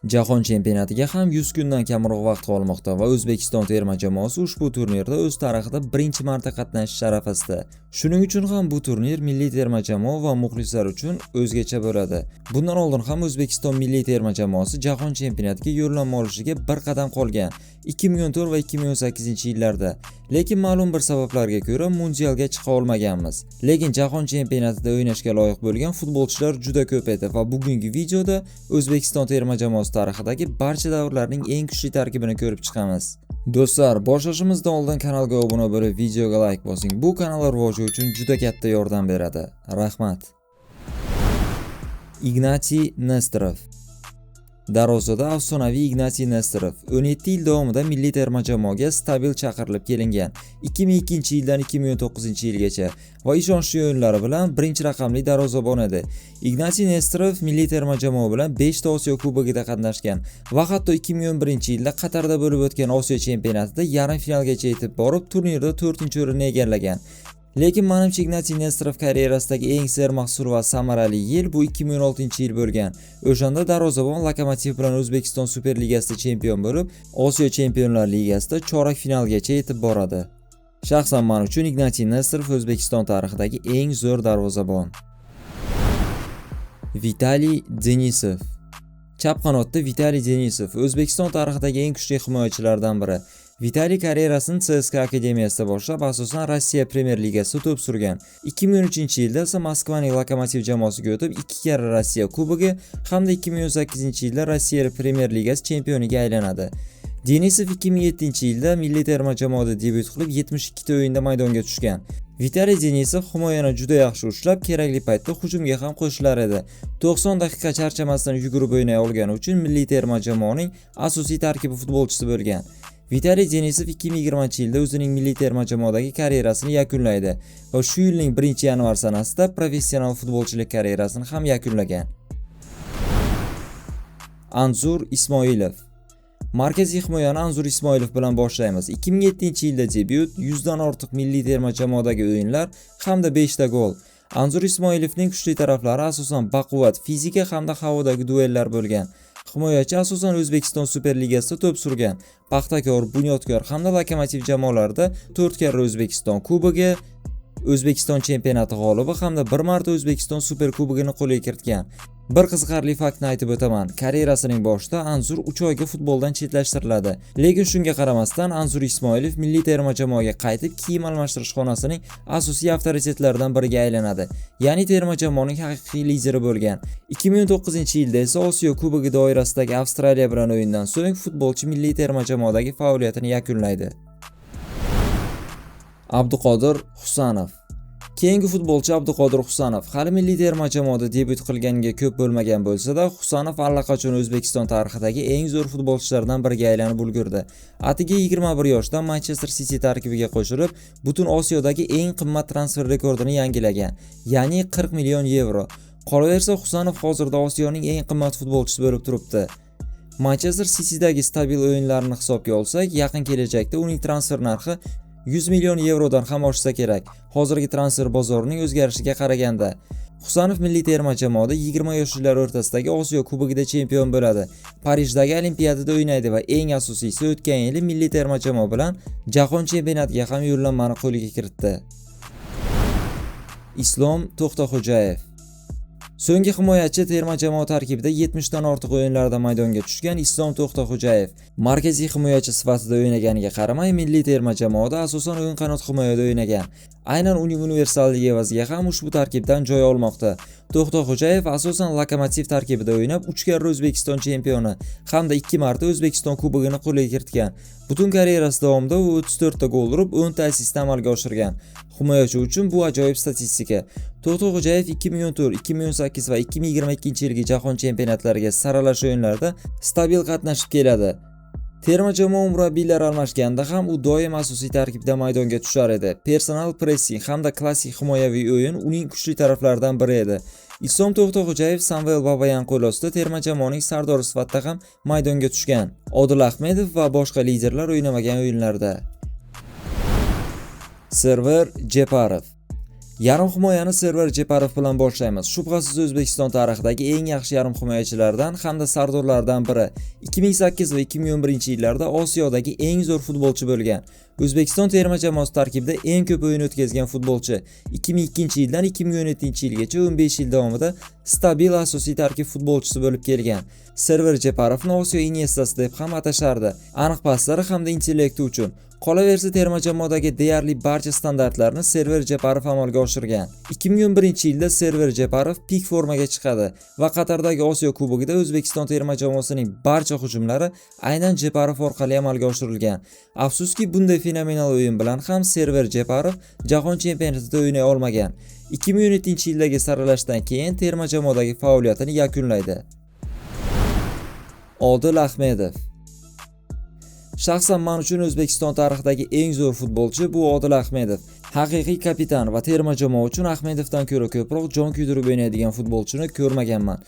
Jahon chempionatiga ham 100 kundan kamroq vaqt qolmoqda va O'zbekiston terma jamoasi ushbu turnirda o'z tarixida birinchi marta qatnashish arafasida. Shuning uchun ham bu turnir milliy terma jamoa va muxlislar uchun o'zgacha bo'ladi. Bundan oldin ham O'zbekiston milliy terma jamoasi jahon chempionatiga yo'llanma olishiga bir qadam qolgan 2014 va 2018-yillarda. Lekin ma'lum bir sabablarga ko'ra mundialga chiqa olmaganmiz. Lekin jahon chempionatida o'ynashga loyiq bo'lgan futbolchilar juda ko'p edi va bugungi videoda O'zbekiston terma jamoasi tarixidagi barcha davrlarning eng kuchli tarkibini ko'rib chiqamiz. Do'stlar, boshlashimizdan oldin kanalga obuna bo'lib, videoga like bosing. Bu kanal rivoji uchun juda katta yordam beradi. Rahmat. Ignatiy Nesterov. Darvozada afsonaviy Ignatiy Nesterov 17 yil davomida milliy terma jamoaga stabil chaqirilib kelingan, 2002-yildan 2019-yilgacha, va ishonchli o'yinlari bilan birinchi raqamli darvozabon edi. Ignatiy Nesterov milliy terma jamoa bilan 5 ta Osiyo Kubogida qatnashgan va hatto 2011-yilda Qatarda bo'lib o'tgan Osiyo chempionatida yarim finalgacha yetib borib, turnirda 4-o'rinni egallagan. Lekin manimcha, Ignatiy Nesterov karyerasidagi eng sermahsul va samarali yil bu 2016-yil bo'lgan. O'shanda darvozabon Lokomotiv bilan O'zbekiston Superligasida chempion bo'lib, Osiyo Chempionlar Ligasida chorak finalgacha yetib boradi. Shaxsan men uchun Ignatiy Nesterov O'zbekiston tarixidagi eng zo'r darvozabon. Vitaliy Denisov. Chap qanotda Vitaliy Denisov O'zbekiston tarixidagi eng kuchli himoyachilardan biri. Vitaliy karyerasini CSKA akademiyasida boshlab, asosan Rossiya Premyer Ligasida to'p surgan. 2013-yilda esa Moskvaning Lokomotiv jamoasiga o'tib, ikki karra Rossiya Kubogi hamda 2018-yilda Rossiya Premyer Ligasi chempioniga aylanadi. Denisov 2007-yilda milliy terma jamoada debyut qilib, 72 ta o'yinda maydonga tushgan. Vitaliy Denisov himoyani juda yaxshi ushlab, kerakli paytda hujumga ham qo'shilar edi. 90 daqiqa charchamasdan yugurib o'ynay olgani uchun milliy terma jamoaning asosiy tarkibi futbolchisi bo'lgan. Vitaliy Denisov 2020-yilda o'zining milliy terma jamoadagi karyerasini yakunlaydi va shu yilning 1-yanvar sanasida professional futbolchilik karyerasini ham yakunlagan. Anzur Ismoilov. Markaziy himoyani Anzur Ismoilov bilan boshlaymiz. 2007-yilda debyut, 100 dan ortiq milliy terma jamoadagi o'yinlar hamda 5 ta gol. Anzur Ismoilovning kuchli taraflari asosan baquvvat fizika hamda havodagi duellar bo'lgan. Himoyachi asosan O'zbekiston Superligasida to'p surgan. Paxtakor, Bunyodkor hamda Lokomotiv jamoalarida 4 karra O'zbekiston Kubogi, O'zbekiston chempionati g'olibi hamda bir marta O'zbekiston Superkubogini qo'lga kiritgan. Bir qiziqarli faktni aytib o'taman. Karyerasining boshida Anzur 3 oyga futboldan chetlashtiriladi. Lekin shunga qaramasdan Anzur Ismoilov milliy terma jamoaga qaytib, kiyim almashtirish xonasining asosiy avtoritetlaridan biriga aylanadi. Ya'ni terma jamoaning haqiqiy lideri bo'lgan. 2019-yilda esa Osiyo Kubogi doirasidagi Avstraliya bilan o'yindan so'ng futbolchi milliy terma jamoadagi faoliyatini yakunlaydi. Abduqodir Husanov. Keyingi futbolchi Abduqodir Husanov. Hali milliy terma jamoada debyut qilganiga ko'p bo'lmagan bo'lsa-da, Husanov allaqachon O'zbekiston tarixidagi eng zo'r futbolchilardan biriga aylanib ulgurdi. Atigi 21 yoshda Manchester City tarkibiga qo'shilib, butun Osiyodagi eng qimmat transfer rekordini yangilagan, ya'ni 40 million yevro. Qolaversa, Husanov hozirda Osiyoning eng qimmat futbolchisi bo'lib turibdi. Manchester City'dagi stabil o'yinlarini hisobga olsak, yaqin kelajakda uning transfer narxi 100 million yevrodan ham oshsa kerak. Hozirgi transfer bozorining o'zgarishiga qaraganda. Husanov milliy terma jamoada 20 yoshlilar o'rtasidagi Osiyo Kubogida chempion bo'ladi. Parijdagi Olimpiadada o'ynaydi va eng asosiysi, o'tgan yili milliy terma jamoa bilan Jahon chempionatiga ham yo'llanmani qo'lga kiritdi. Islom To'xtaxo'jayev. So'nggi himoyachi terma jamoa tarkibida 70 dan ortiq o'yinlarda maydonga tushgan Islom To'xtaxo'jayev markaziy himoyachi sifatida o'ynaganiga qaramay, milliy terma jamoada asosan o'ng qanot himoyada o'ynagan. Aynan uning universalligi evaziga ham ushbu tarkibdan joy olmoqda. To'xtaxo'jayev asosan Lokomotiv tarkibida o'ynab, 3 karra O'zbekiston chempioni hamda 2 marta O'zbekiston Kubogini qo'lga kiritgan. Butun karyerasi davomida u 34 ta gol urib, 10 ta assist amalga oshirgan. Himoyachi uchun bu ajoyib statistika. To'xtaxo'jayev 2014, 2018 va 2022-yilgi jahon chempionatlariga saralash o'yinlarida stabil qatnashib keladi. Terma jamoa murabbiylari almashganda ham u doim asosiy tarkibda maydonga tushar edi. Personal pressing hamda klassik himoyaviy o'yin uning kuchli taraflaridan biri edi. Islom To'xtaxo'jayev Samvel Babayan qo'l ostida terma jamoaning sardori sifatida ham maydonga tushgan. Odil Ahmedov va boshqa liderlar o'ynamagan o'yinlarda. Server Jeparov. Yarim himoyani Server Jeparov bilan boshlaymiz. Shubhasiz O'zbekiston tarixidagi eng yaxshi yarim himoyachilardan hamda sardorlardan biri. 2008 va 2011-yillarda Osiyodagi eng zo'r futbolchi bo'lgan. O'zbekiston terma jamoasi tarkibida eng ko'p o'yin o'tkazgan futbolchi. 2002-yildan 2017-yilgacha 15 yil davomida stabil asosiy tarkib futbolchisi bo'lib kelgan. Server Jeparovni Osiyo Iniestasi deb ham atashardi. Aniq paslari hamda intellekti uchun. Qolaversa terma jamoadagi deyarli barcha standartlarni Server Jeparov amalga oshirgan. 2011-yilda Server Jeparov pik formaga chiqadi va Qatardagi Osiyo Kubogida O'zbekiston terma jamoasining barcha hujumlari aynan Jeparov orqali amalga oshirilgan. Afsuski, bunday fenomenal o'yin bilan ham Server Jeparov jahon chempionatida o'ynay olmagan. 2017-yildagi saralashdan keyin terma jamoadagi faoliyatini yakunlaydi. Odil Ahmedov. Shaxsan men uchun O'zbekiston tarixidagi eng zo'r futbolchi bu Odil Ahmedov. Haqiqiy kapitan va terma jamoa uchun Ahmedovdan ko'ra ko'proq jon kuydirib o'ynaydigan futbolchini ko'rmaganman.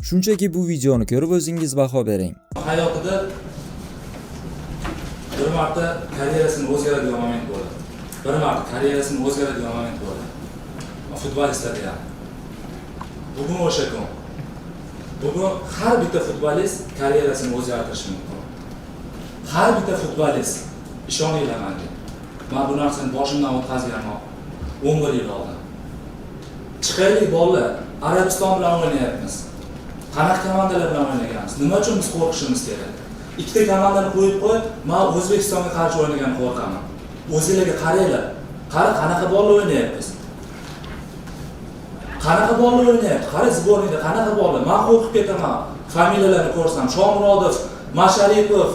Shunchaki bu videoni ko'rib o'zingiz baho bering. Hayotida bir marta karyerasini o'zgaradigan moment bo'ladi. Bir marta karyerasini o'zgaradigan moment bo'ladi. Futbolistlarda ham. Bugun o'sha kun. Bugun har bitta futbolist karyerasini o'zgartirishi mumkin. Har bitta futbolist, ishoninglar menga. Men bu narsani boshimdan o'tkazganman 11 yil oldin. Chiqaylik bolalar, Arabiston bilan o'ynayapmiz. Qanaqa komandalar bilan o'ynaganmiz? Nima uchun biz qo'rqishimiz kerak? Ikkita komandani qo'yib qo'y, men O'zbekistonga qarshi o'ynagan qo'rqaman. O'zinglarga qaranglar. Qara, qanaqa bolalar o'ynayapmiz. Qanaqa bolalar o'ynayapti? Qara, сборный da qanaqa bolalar? Men qo'rqib ketaman. Familiyalarni ko'rsam, Shomurodov, Masharipov,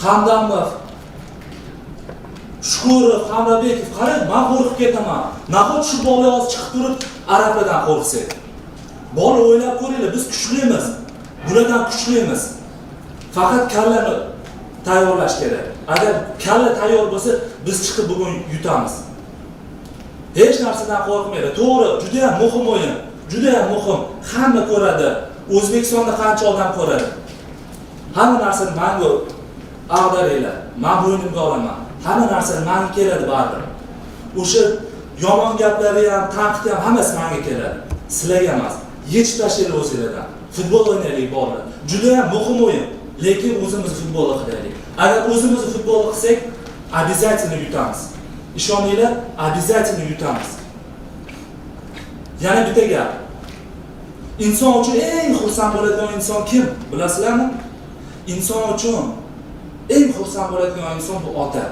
Hamdamov, Shukurov, Hamrabekov, qara, men qo'rqib ketaman. Nahot shu bolalar hozir chiqib turib arablardan qo'rqsak? Bola o'ylab ko'ringlar, biz kuchlimiz. Bulardan kuchlimiz. Faqat kallani tayyorlash kerak. Agar kalla tayyor bo'lsa, biz chiqib bugun yutamiz. Hech narsadan qo'rqmanglar. To'g'ri, juda ham muhim o'yin. Juda ham muhim. Hamma ko'radi. O'zbekistonda qancha odam ko'radi. Hamma narsani menga ag'daringlar. Men bo'ynimga olaman. Hamma narsani menga keladi baribir. O'sha yomon gaplari ham, tanqid ham hammasi menga keladi. Sizlarga emas. Yechib tashlanglar o'zinglardan. Futbol o'ynaylik bolalar. Juda ham muhim o'yin. Lekin o'zimiz futbolni qilaylik. Agar o'zimiz futbolni qilsak, обязательно yutamiz. Ishoninglar, обязательно yutamiz. Yana bitta gap. Inson uchun eng xursand bo'ladigan inson kim? Bilasizlarmi? Inson uchun eng xursand bo'ladigan inson bu ota.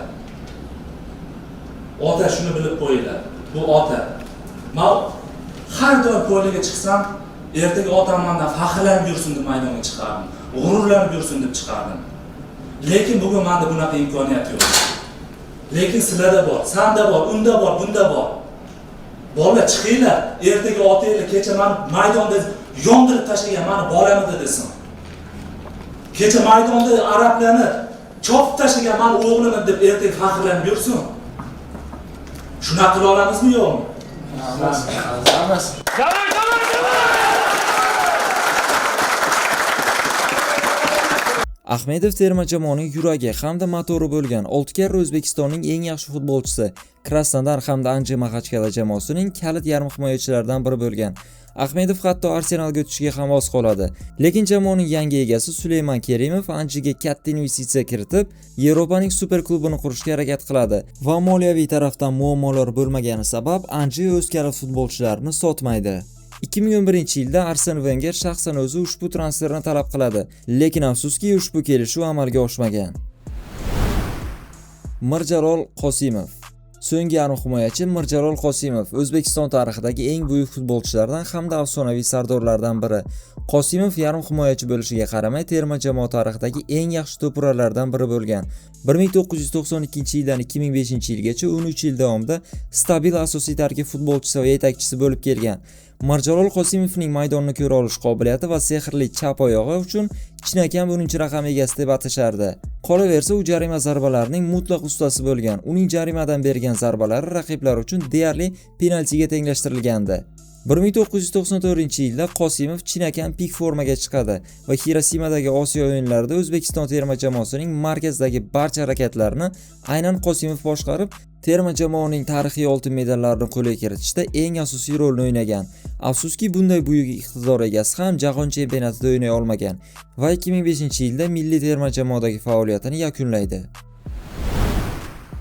Ota, shuni bilib qo'yinglar. Bu ota. Men har doim поля ga chiqsam, ertaga otam mendan faxrlanib yursin deb maydonga chiqardim. G'ururlanib yursin deb chiqardim. Lekin bugun menda bunaqa imkoniyat yo'q. Lekin sizlarda bor, sanda bor, unda bor, bunda bor. Bolalar chiqinglar, ertaga otanglar kecha meni maydonda yondirib tashlagan meni bolam edi desin. Kecha maydonda arablarni chopib tashlagan meni o'g'lim deb ertaga faxrlanib yursin. Shunaqa qila olamizmi yo'qmi? Hammasi. Давай, давай, давай! Ahmedov terma jamoaning yuragi hamda motori bo'lgan 6 karra O'zbekistonning eng yaxshi futbolchisi, Krasnodar hamda Anji Maxachkala jamoasining kalit yarim himoyachilaridan biri bo'lgan. Ahmedov hatto Arsenalga o'tishiga ham oz qoladi. Lekin jamoaning yangi egasi Suleyman Kerimov Anjiga katta investitsiya kiritib, Yevropaning super klubini qurishga harakat qiladi va moliyaviy tarafdan muammolar bo'lmagani sabab Anji o'z kalit futbolchilarini sotmaydi. 2011-yilda Arsen Wenger shaxsan o'zi ushbu transferni talab qiladi, lekin afsuski ushbu kelishuv amalga oshmagan. Mirjalol Qosimov. So'nggi yarim himoyachi Mirjalol Qosimov O'zbekiston tarixidagi eng buyuk futbolchilardan hamda afsonaviy sardorlardan biri. Qosimov yarim himoyachi bo'lishiga qaramay terma jamoa tarixidagi eng yaxshi to'purarlardan biri bo'lgan. 1992-yildan 2005-yilgacha 13 yil davomida stabil asosiy tarkib futbolchisi va yetakchisi bo'lib kelgan. Mirjalol Qosimovning maydonni ko'ra olish qobiliyati va sehrli chap oyog'i uchun chinakam 10-raqam egasi deb atashardi. Qolaversa, u jarima zarbalarining mutlaq ustasi bo'lgan. Uning jarimadan bergan zarbalari raqiblar uchun deyarli penaltiga tenglashtirilgandi. 1994-yilda Qosimov chinakam pik formaga chiqadi va Xirosimadagi Osiyo o'yinlarida O'zbekiston terma jamoasining markazdagi barcha harakatlarini aynan Qosimov boshqarib, Terma jamoaning tarixiy oltin medallarini qo'lga kiritishda eng asosiy rolni o'ynagan. Afsuski, bunday buyuk iqtidor egasi ham Jahon chempionatida o'ynay olmagan va 2005-yilda milliy terma jamoadagi faoliyatini yakunlaydi.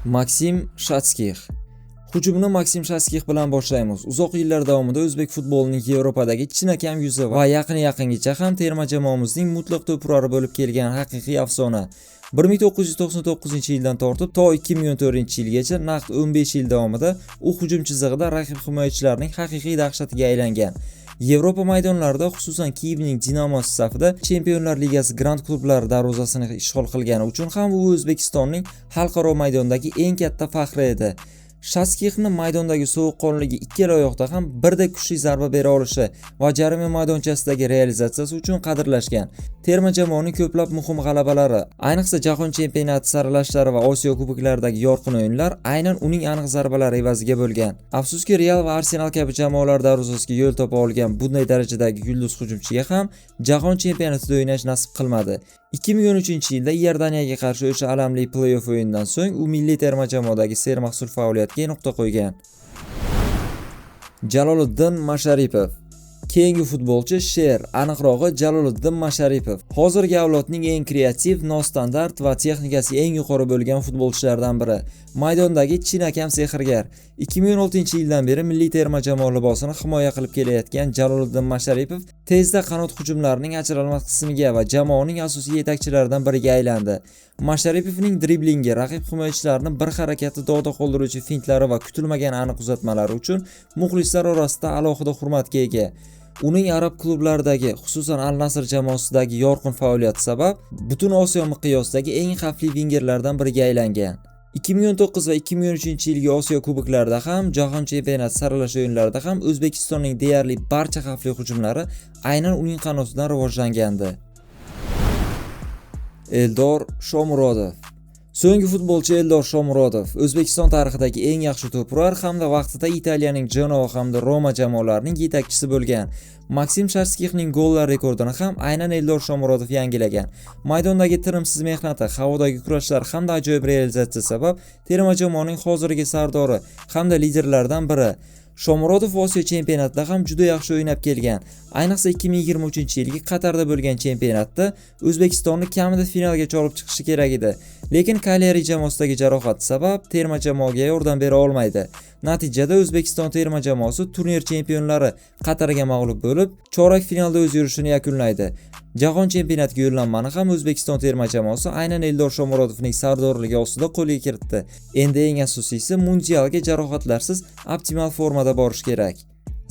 Maksim Shatskix. Hujumni Maksim Shatskix bilan boshlaymiz. Uzoq yillar davomida o'zbek futbolining Yevropadagi chinakam yuzi va yaqin-yaqingacha ham terma jamoamizning mutlaq to'purari bo'lib kelgan haqiqiy afsona. 1999-yildan tortib to 2014-yilgacha naqd 15 yil davomida u hujum chizig'ida raqib himoyachilarining haqiqiy dahshatiga aylangan. Yevropa maydonlarida, xususan Kiyevning Dinamosi safida Chempionlar Ligasi grand klublari darvozasini ishg'ol qilgani uchun ham u O'zbekistonning xalqaro maydondagi eng katta faxri edi. Shatskixni maydondagi sovuqqonligi, ikkala oyoqda ham birdek kuchli zarba bera olishi va jarima maydonchasidagi realizatsiyasi uchun qadrlashgan. Terma jamoaning ko'plab muhim g'alabalari, ayniqsa Jahon chempionati saralashlari va Osiyo kuboklaridagi yorqin o'yinlar aynan uning aniq zarbalari evaziga bo'lgan. Afsuski, Real va Arsenal kabi jamoalar darvozasiga yo'l topa olgan bunday darajadagi yulduz hujumchiga ham Jahon chempionatida o'ynash nasib qilmadi. 2013-yilda Iordaniyaga qarshi o'sha alamli play-off o'yinidan so'ng u milliy terma jamoadagi sermahsul faoliyatiga nuqta qo'ygan. Jaloliddin Masharipov. Keyingi futbolchi Sher, aniqrog'i Jaloliddin Masharipov. Hozirgi avlodning eng kreativ, nostandart va texnikasi eng yuqori bo'lgan futbolchilardan biri. Maydondagi chinakam sehrgar. 2016-yildan beri milliy terma jamoa libosini himoya qilib kelayotgan Jaloliddin Masharipov tezda qanot hujumlarining ajralmas qismiga va jamoaning asosiy yetakchilaridan biriga aylandi. Masharipovning driblingi, raqib himoyachilarini bir harakatda dog'da qoldiruvchi fintlari va kutilmagan aniq uzatmalari uchun muxlislar orasida alohida hurmatga ega. Uning arab klublaridagi, xususan Al Nasr jamoasidagi yorqin faoliyati sabab butun Osiyo miqyosidagi eng xavfli vingerlardan biriga aylangan. 2019 va 2013 yilgi Osiyo kuboklarida ham, Jahon chempionati saralash o'yinlarida ham O'zbekistonning deyarli barcha xavfli hujumlari aynan uning qanotidan rivojlangandi. Eldor Shomurodov. So'nggi futbolchi Eldor Shomurodov O'zbekiston tarixidagi eng yaxshi to'purar hamda vaqtida Italiyaning Genoa hamda Roma jamoalarining yetakchisi bo'lgan. Maksim Shatskixning gollar rekordini ham aynan Eldor Shomurodov yangilagan. Maydondagi tinimsiz mehnati, havodagi kurashlar hamda ajoyib realizatsiya sabab terma jamoaning hozirgi sardori hamda liderlaridan biri. Shomurodov Osiyo chempionatida ham juda yaxshi o'ynab kelgan. Ayniqsa 2023-yilgi Qatarda bo'lgan chempionatda O'zbekistonni kamida finalgacha olib chiqishi kerak edi. Lekin Cagliari jamoasidagi jarohati sabab terma jamoaga yordam bera olmaydi. Natijada O'zbekiston terma jamoasi turnir chempionlari Qatarga mag'lub bo'lib, chorak finalda o'z yurishini yakunlaydi. Jahon chempionatiga yo'llanmani ham O'zbekiston terma jamoasi aynan Eldor Shomurodovning sardorligi ostida qo'lga kiritdi. Endi eng asosiysi, mundialga jarohatlarsiz optimal formada borish kerak.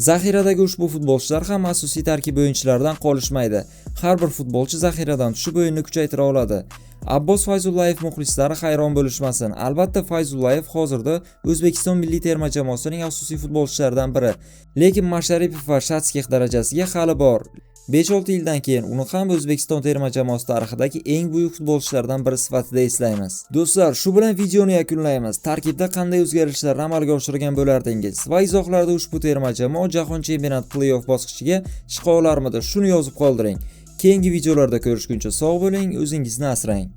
Zaxiradagi ushbu futbolchilar ham asosiy tarkib o'yinchilaridan qolishmaydi. Har bir futbolchi zaxiradan tushib o'yinni kuchaytira oladi. Abbos Fayzullayev muxlislari hayron bo'lishmasin. Albatta, Fayzullayev hozirda O'zbekiston milliy terma jamoasining asosiy futbolchilaridan biri. Lekin Masharipov va Shatskix darajasiga hali bor. 5-6 yildan keyin uni ham O'zbekiston terma jamoasi tarixidagi eng buyuk futbolchilardan biri sifatida eslaymiz. Do'stlar, shu bilan videoni yakunlaymiz. Tarkibda qanday o'zgarishlarni amalga oshirgan bo'lardingiz? Va izohlarda ushbu terma jamoa Jahon chempionati play-off bosqichiga chiqa olarmidi? Shuni yozib qoldiring. Keyingi videolarda ko'rishguncha sog' bo'ling, o'zingizni asrang.